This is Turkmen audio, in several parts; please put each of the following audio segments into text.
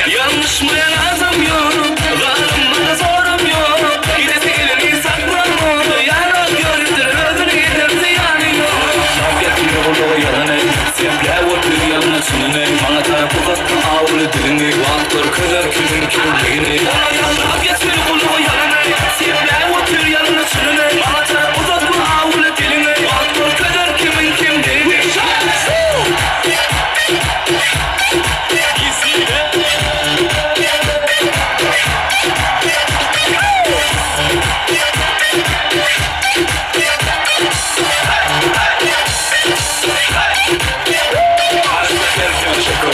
Ýalňyşmaýan adam ýok, zalymda zoram ýok, Gidesi elini saklanok, ýarap ýörüpdir özüni eder zyýany ýok. Şap ýatyr gulaga ýalany, sepläp otyr ýalňa çynyny, Maňa tarap uzatma awuly diliňi, Wagt görkezer kimiň kimligini. Olar ýaşap ýatyr gulaga ýalany, sepläp otyr ýalňa çynyny, Maňa tarap uzatma awuly diliňi, Wagt görkezer kimiň kimligini. Olar ýatlap ýatyr gulaga ýalany Sepläp otyr ýalana çynyny Maňa tarap uzatma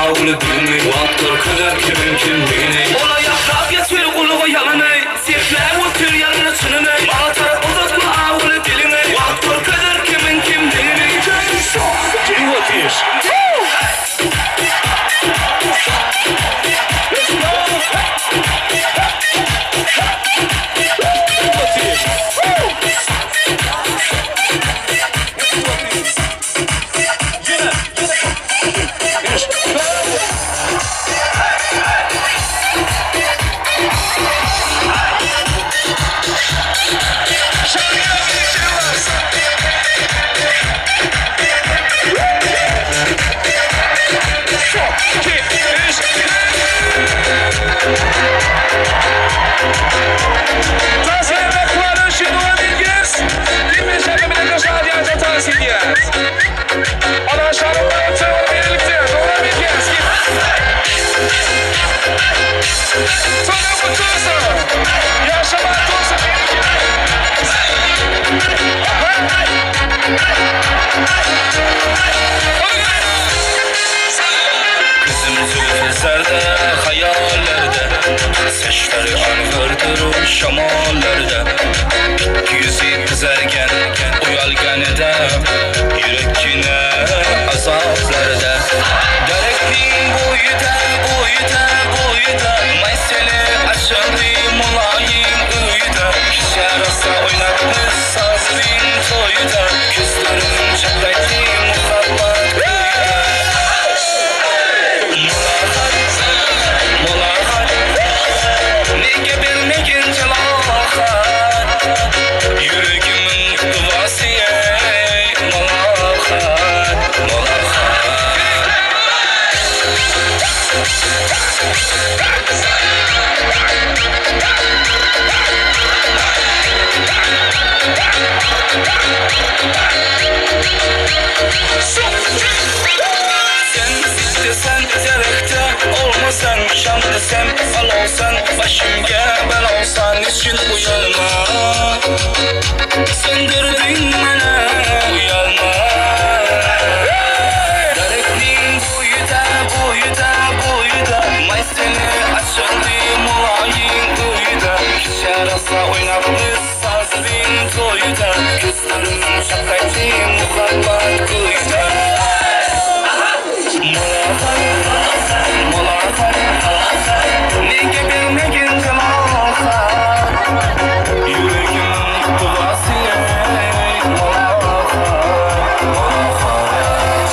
awuly diliňi Wagt görkezer kimiň kimdigini. Olar ýatlap ýatyr gulaga ýalany Sepläp otyr ýalana çynyny Maňa tarap uzatma awuly diliňi Wagt görkezer kimiň kimdigini. Gözüm zülfi zerde, haýallarda, Saçlary angyrdyr şamallarda, Ikki ýüzi gyzargan, uýalganada, Ýürekgine azaplarda. Derekliň boýuda, boýuda, boýuda, Maýsele açyldy mylaýym öýde, Kiçä rasa oýnatdy sazyň toýuda, Közlerim çaklaýdy muhabbat köýüde. Mulakat, mulakat, Nege bermegin jelahat, Ýüregimiň duasy eý, mulakat, mulakat. Sen istesen derekde olmasan Şam desem al olsan Başımga bela olsan Niçin uyanma Söndürdün meni uyanma Dereknin boyuda boyuda boyuda Mayseli açıldı mulayim kuyuda Kiçe rasa oynatdı sazın toyuda Gözlerim şakaydı muhabbat kuyuda Mulakat, mulakat, Nega bermagin jalohat, Yuragim duasi ey, mulakat, mulakat.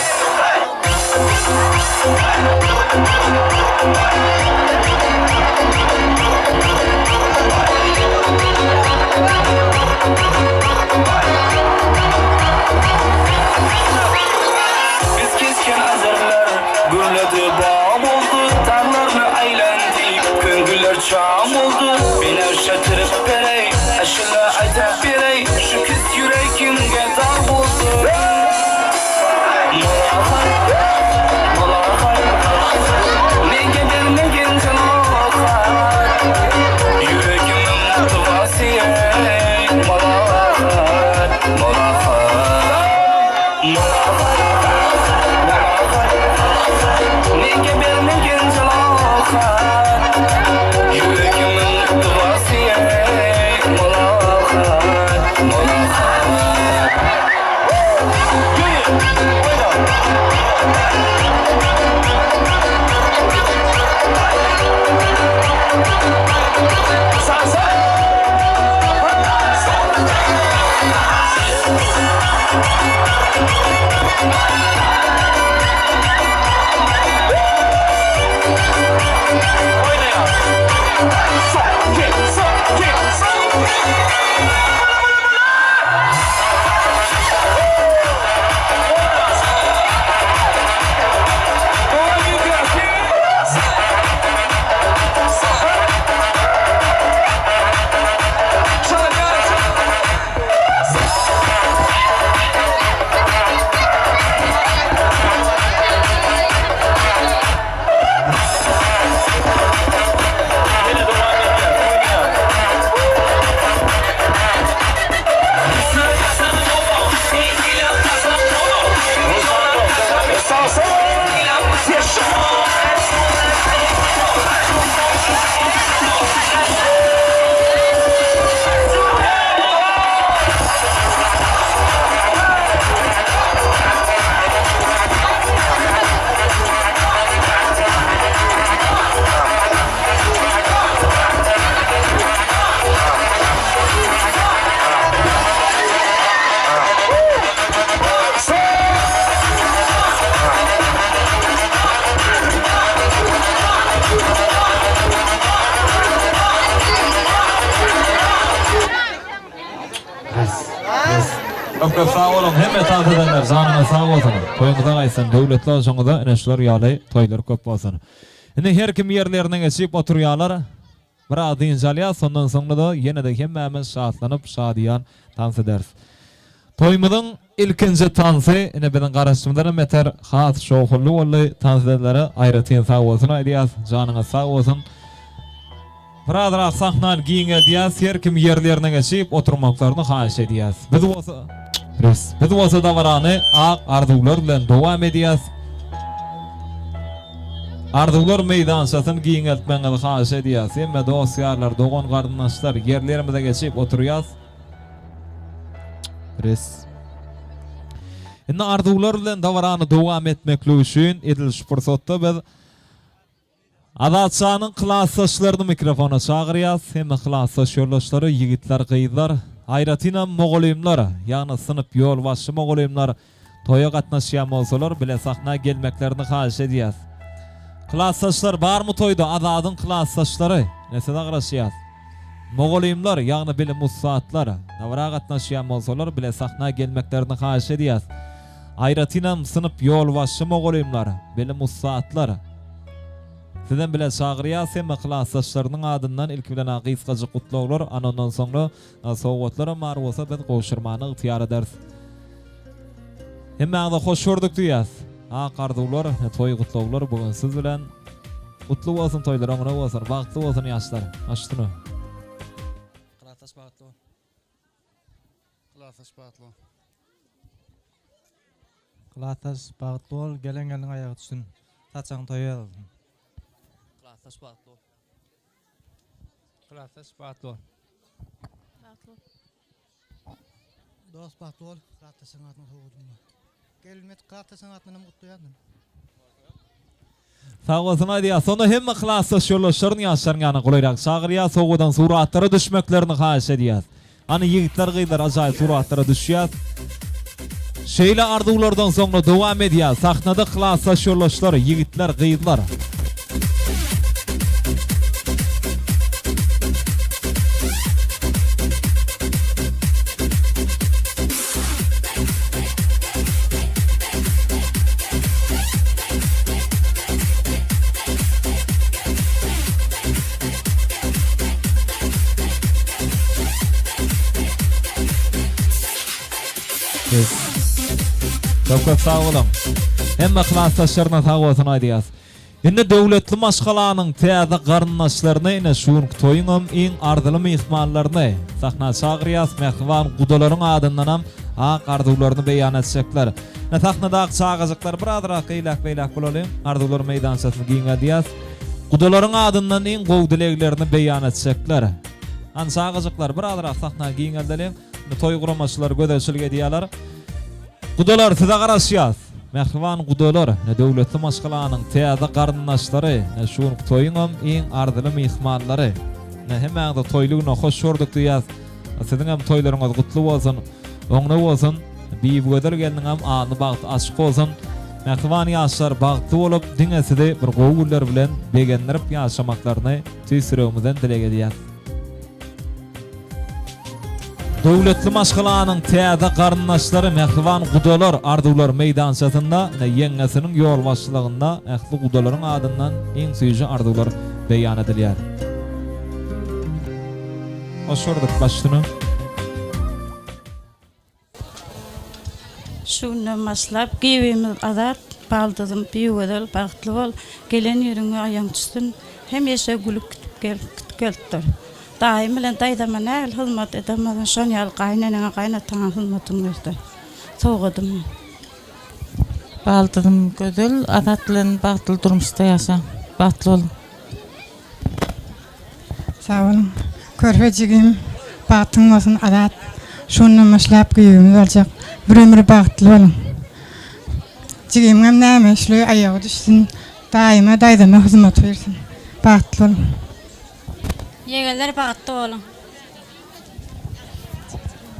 Biz kesken azarlar gürledi bag boldy, Daglarny aýlandy, köňüller çam boldy. Benewşe tirip bereý, aşula aýdap bereý, Şu kis ýüregimge dag boldy. Mulakat, mulakat, Nege bermegin jalohat, Ýüregimiň duasy eý, mulakat, mulakat. Nega bermegin jalohat, Ýüregimiň. Köp köp sag boluň hemme tans edenler janyňyz sag bolsun toýuňyza gaýtsyn döwletli olşuňyza ine şular ýaly toýlar köp bolsun. Indi her kim ýerlerine geçip oturýalar biraz dynç alýas sondan soňra-da ýene-de hemmämiz şatlanyp şadyýan tans ederis. Toýumyzyň ilkinji tansy ine biziň garaşymyzdanam beter has şowhunly boldy. Tans edenlere aýratyn sag bolsun aýdýas. Janyňyz sag bolsun. Birazrak sahnany giňeldýäs, her kim ýerlerine geçip oturmaklaryny haýyş edýäs. Biz bolsa Res. Biz bolsa dabarany ak arzuwlar bilen dowam edýäs. Arzuwlar meýdançasyny giňeltmegiňizi haýyş edýäs. Hemme dost-ýarlar, dogan-garyndaşlar ýerlerimize geçip oturýas. Res. Indi arzuwlar bilen dabarany dowam etmeklik üçin edil şu pursatda biz Azatjanyň klasdaşlaryny mikrofona çagyrýas. Hemme klasdaş ýoldaşlary, ýigitler, gyzlar, aýratynam mugallymlar, ýagny synp ýolbaşçy mugallymlar toýa gatnaşýan bolsalar, bile sahna gelmeklerini haýyş edýäs. Klasdaşlar barmy toýda Azadyň klasdaşlary? Ine size garaşýas. Mugallymlar, ýagny bilim ussatlar, dabara gatnaşýan bolsalar, bile sahna gelmeklerini haýyş edýäs. Aýratynam synp ýolbaşçy mugallymlar, bilim ussatlar. Sizem bile çagyrýas hemme klasdaşlarynyň adyndan ilki bilen-ä gysgajyk gutlaglar, ana ondan soňra sowgatlaram bar bolsa biz gowşurmany ygtyýar ederis. Hemmäňize hoş gördük diýýäs. Ak arzuwlar, toý gutlaglar bu gün siz bilen. Gutly bolsun toýlar oňuna bolsun, bagtly bolsun ýaşlar. Baş üstüne. Klasdaş bagtly bol. Klasdaş bagtly bol. Klasdaş bagtly bol, gelen gelniň aýagy düşsün. Saçagyň toýa ýazylsyn. Klasdaş bagtly bol. Klasdaş bagtly bol. Bagtly bol. Dost bagtly bol. Klasdaşyň adyna sowgadym bar. Gelmedik klasdaşyň adyndanam gutlaýardym. Sag bolsun aýdýas. Sonda hemme klasdaş ýoldaşlaryny ýaşlaryň ýanyna golaýrak çagyrýas, owadan suratlara düşmeklerini haýyş edýäs. Hany ýigitler gyzlar ajaýyp suratlara düşýäs. Şeýle arzuwlardan soňra dowam edýäs. Sahnada klasdaş ýoldaşlar, ýigitler, gyzlar. Köp köp sag boluň. Hemme klasdaşlaryna sag bolsun aýdýas. Indi döwletli maşgalanyň täze garyndaşlaryny ine şu günki toýuňam iň arzyly myhmanlaryny sahna çagyrýas, mähriban gudalaryň adyndanam ak arzuwlaryny beýan etjekler. Ine sahnadaky çagajyklar birazrak eýläk-beýläk bolalyň, arzuwlar meýdançasyny giňeldýäs. Gudalaryň adyndan iň gowy dileglerini beýan etjekler. Hany çagajyklar birazrak sahnany giňeldeliň. Indi toý guramaçylary gözegçilik edýärler. Gudalar size garaşýas. Mähriban gudalar, ine döwletli maşgalanyň täze garyndaşlary, ine şu günki toýuňam iň arzyly myhmanlary. Ine hemmäňizi toýly güne hoş gördük diýýäs. Siziňem toýlaryňyz gutly bolsun, oňuna bolsun. Bibigözel gelniňem alny bagty açyk bolsun. Mähriban ýaşlar bagtly bolup, diňe sizi bir gowy günler bilen begendirip ýaşamaklaryny tüýs ýüregimizden dileg edýäs. Döwletli maşgalanyň täze garyndaşlary mähriban gudalar arzuwlar meýdançasynda ine ýeňňesiniň ýolbaşçylygynda ähli gudalaryň adyndan iň süýji arzuwlar beýan edilýär. Hoş gördük baş üstüne. Şu günden başlap giwimiz azat, baldyzym bigözel bagtly bol, gelen ýeriňe aýaň düşsün, hemişe gülüp gitip gel, gitip gelip dur. Daýym bilen daýzama nähili hyzmat eden bolsaň, şon ýaly gaýyneneňe, gaýynataňa hyzmatyňy göster. Sowgadym. Baldyzym Gözel, Azat bilen bagtly durmuşda ýaşa. Bagtly boluň. Sag boluň. Körpe jigim bagtyň bolsun Azat. Şondan başlap güýegimiz boljak. Bir ömür bagtly boluň. Jigimiňem näme şuly aýagy düşsün. Daýyma daýzama hyzmat bersin. Bagtly boluň. Ýegenler bagtly boluň.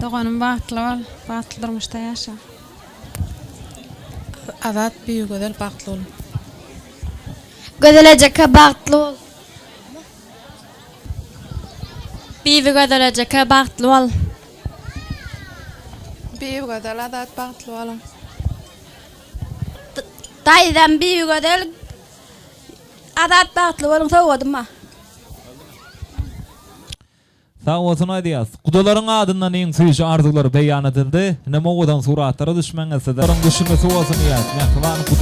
Doganym bagtly bol, bagtly durmuşda ýaşa. Azat Bibi Gözel bagtly boluň. Gözel ejeke bagtly bol. Bibi Gözel ejeke bagtly bol. Bibigözel Azat bagtly boluň. Daýzam Bibigözel Azat bagtly boluň sowgadym bar. Sag bolsun aýdýas. Gudalaryň adyndan iň süýji arzuwlar beýan edildi. Inem owadan suratlara düşmeňiz size. Olaryň düşünmesi bolsun diýýäs. Mähriban guda.